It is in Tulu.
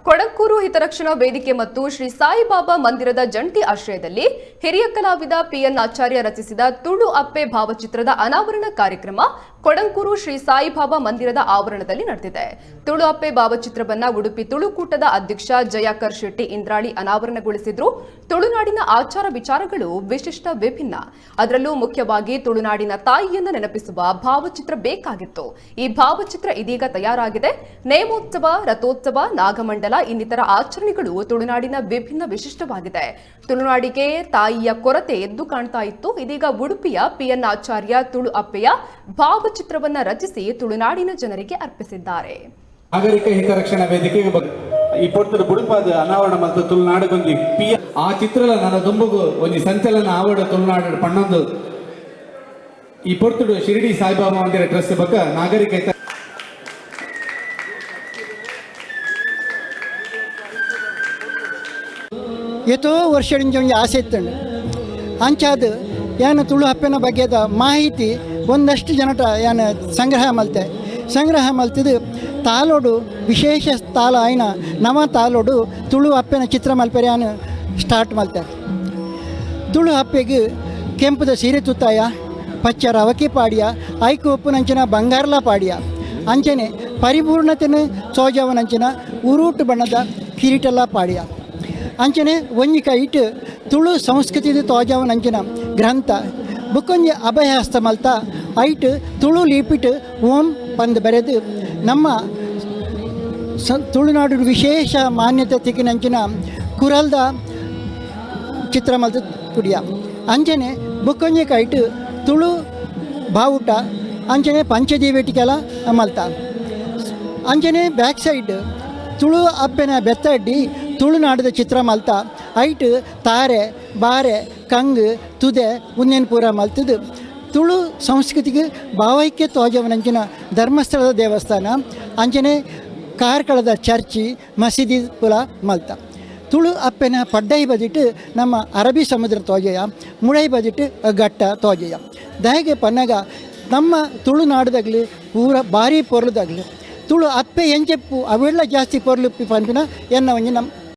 Kodankur ಹಿತರಕ್ಷಣಾ ವೇದಿಕೆ ಮತ್ತು ಶ್ರೀ ಸಾಯಿಬಾಬಾ ಮಂದಿರದ ಜಂಟಿ ಆಶ್ರಯದಲ್ಲಿ ಹಿರಿಯ ಕಲಾವಿದ ಪಿಎನ್ ಆಚಾರ್ಯ ರಚಿಸಿದ ತುಳು ಅಪ್ಪೆ ಭಾವಚಿತ್ರದ ಅನಾವರಣ ಕಾರ್ಯಕ್ರಮ ಕೊಡಂಕೂರು ಶ್ರೀ ಸಾಯಿಬಾಬಾ ಮಂದಿರದ ಆವರಣದಲ್ಲಿ ನಡೆದಿದೆ. ತುಳು ಅಪ್ಪೆ ಭಾವಚಿತ್ರವನ್ನ ಉಡುಪಿ ತುಳುಕೂಟದ ಅಧ್ಯಕ್ಷ ಜಯಾಕರ್ ಶೆಟ್ಟಿ ಇಂದ್ರಾಳಿ ಅನಾವರಣಗೊಳಿಸಿದ್ರು. ತುಳುನಾಡಿನ ಆಚಾರ ವಿಚಾರಗಳು ವಿಶಿಷ್ಟ, ವಿಭಿನ್ನ. ಅದರಲ್ಲೂ ಮುಖ್ಯವಾಗಿ ತುಳುನಾಡಿನ ತಾಯಿಯನ್ನು ನೆನಪಿಸುವ ಭಾವಚಿತ್ರ ಬೇಕಾಗಿತ್ತು. ಈ ಭಾವಚಿತ್ರ ಇದೀಗ ತಯಾರಾಗಿದೆ. ನೇಮೋತ್ಸವ, ರಥೋತ್ಸವ, ನಾಗಮಂಡಲ ಇನ್ನಿತರ ಆಚರಣೆಗಳು ತುಳುನಾಡಿನ ವಿಭಿನ್ನ ವಿಶಿಷ್ಟವಾಗಿದೆ. ತುಳುನಾಡಿಗೆ ತಾಯಿಯ ಕೊರತೆ ಎದ್ದು ಕಾಣ್ತಾ ಇತ್ತು. ಇದೀಗ ಉಡುಪಿಯ ಪಿಎನ್ ಆಚಾರ್ಯ ತುಳು ಅಪ್ಪೆಯ ಭಾವಚಿತ್ರವನ್ನ ರಚಿಸಿ ತುಳುನಾಡಿನ ಜನರಿಗೆ ಅರ್ಪಿಸಿದ್ದಾರೆ. ನಾಗರಿಕ ಹಿತರಕ್ಷಣಾ ವೇದಿಕೆಗೆ ಈ ಪೊರ್ತುಡು ಬುಡುಪಾದ ಅನಾವರಣ ಮತ್ತು ತುಳುನಾಡುಗೊಂಜಿ ಪಿ ಆ ಚಿತ್ರಲ ನನ್ನ ದುಂಬುಗು ಒಂಜಿ ಸಂಚಲನ ಆವಡ ತುಳುನಾಡು ಪಣ್ಣೊಂದು. ಈ ಪೊರ್ತುಡು ಶಿರಡಿ ಸಾಯಿಬಾಬಾ ಮಂದಿರ ಟ್ರಸ್ಟ್ ಬೊಕ್ಕ ನಾಗರಿಕ ಹಿತ ಏತೋ ವರ್ಷದಿಂದ ಒಂಜಿ ಆಸೆ ಇತ್ತಂಡು. ಅಂಚಾದ್ ಯಾನ್ ತುಳು ಅಪ್ಪೆನ ಬಗ್ಗೆದ ಮಾಹಿತಿ ಒಂದಷ್ಟು ಜನಟ ಯಾನ್ ಸಂಗ್ರಹ ಮಲ್ತೆ. ಸಂಗ್ರಹ ಮಲ್ತಿದ್ದು ತಾಲೋಡು, ವಿಶೇಷ ತಾಲ ಆಯ್ನ ನವ ತಾಲೋಡು ತುಳು ಅಪ್ಪೆನ ಚಿತ್ರ ಮಲ್ಪೆರೆ ಯಾನ್ ಸ್ಟಾರ್ಟ್ ಮಲ್ತೆ. ತುಳು ಅಪ್ಪೆಗೆ ಕೆಂಪುದ ಸೀರೆ ತುತ್ತಾಯ, ಪಚ್ಚ ರವಕೆ ಪಾಡಿಯ, ಐಕು ಉಪ್ಪುನಂಚಿನ ಬಂಗಾರಲ ಪಾಡಿಯ. ಅಂಚನೆ ಪರಿಪೂರ್ಣತೆನ ಸೋಜವನಂಚಿನ ಉರುಟು ಬಣ್ಣದ ಕಿರೀಟಲ ಪಾಡಿಯ. ಅಂಚನೆ ಒಂಜಿ ಕೈಟ್ ತುಳು ಸಂಸ್ಕೃತಿದ ತೋಜವನಂಚಿನ ಗ್ರಂಥ, ಬುಕ್ಕೊಂಜಿ ಅಭಯಹಸ್ತ ಮಲ್ತ ಐಟ್ ತುಳು ಲಿಪಿಟ್ ಓಂ ಪಂದ್ ಬರೆದು, ನಮ್ಮ ತುಳುನಾಡು ವಿಶೇಷ ಮಾನ್ಯತೆ ತಿಕ್ಕಿನಂಚಿನ ಕುರಲ್ದ ಚಿತ್ರ ಮಲ್ತ ಕುಡಿಯ. ಅಂಚನೆ ಬುಕ್ಕೊಂಜಿ ಕೈಟ್ ತುಳು ಬಾವುಟ, ಅಂಚನೆ ಪಂಚದೀವೇಟಿಕೆಲ ಮಲ್ತ. ಅಂಚನೆ ಬ್ಯಾಕ್ ಸೈಡ್ ತುಳು ಅಪ್ಪೆನ ಬೆತ್ತಡ್ಡಿ ತುಳುನಾಡದ ಚಿತ್ರ ಮಲ್ತ. ಐಟ್ ತಾರೆ, ಬಾರೆ, ಕಂಗ್, ತುದೆ ಉನ್ನೇನು ಪೂರ ಮಲ್ತದ್ದು. ತುಳು ಸಂಸ್ಕೃತಿಗೆ ಭಾವೈಕ್ಯ ತೋಜವನಂಚಿನ ಧರ್ಮಸ್ಥಳದ ದೇವಸ್ಥಾನ, ಅಂಚನೆ ಕಾರ್ಕಳದ ಚರ್ಚಿ, ಮಸೀದಿ ಪುಲ ಮಲ್ತ. ತುಳು ಅಪ್ಪೆನ ಪಡ್ಡೈ ಬದಿಟ್ಟು ನಮ್ಮ ಅರಬ್ಬಿ ಸಮುದ್ರ ತೋಜಯ, ಮುಳೈ ಬದಿಟ್ಟು ಘಟ್ಟ ತೋಜಯ. ದಾಯೆಗೆ ಪನ್ನಗ ನಮ್ಮ ತುಳುನಾಡದಾಗಲಿ ಪೂರ ಭಾರಿ ಪೊರ್ಲುದಾಗಲಿ. ತುಳು ಅಪ್ಪೆ ಎಂಚೆಪ್ಪು ಅವೆಲ್ಲ ಜಾಸ್ತಿ ಪೊರ್ಲು ಪನ್ಪಿನ ಎನ್ನ ಒಂಜಿ ನಮ್ಮ.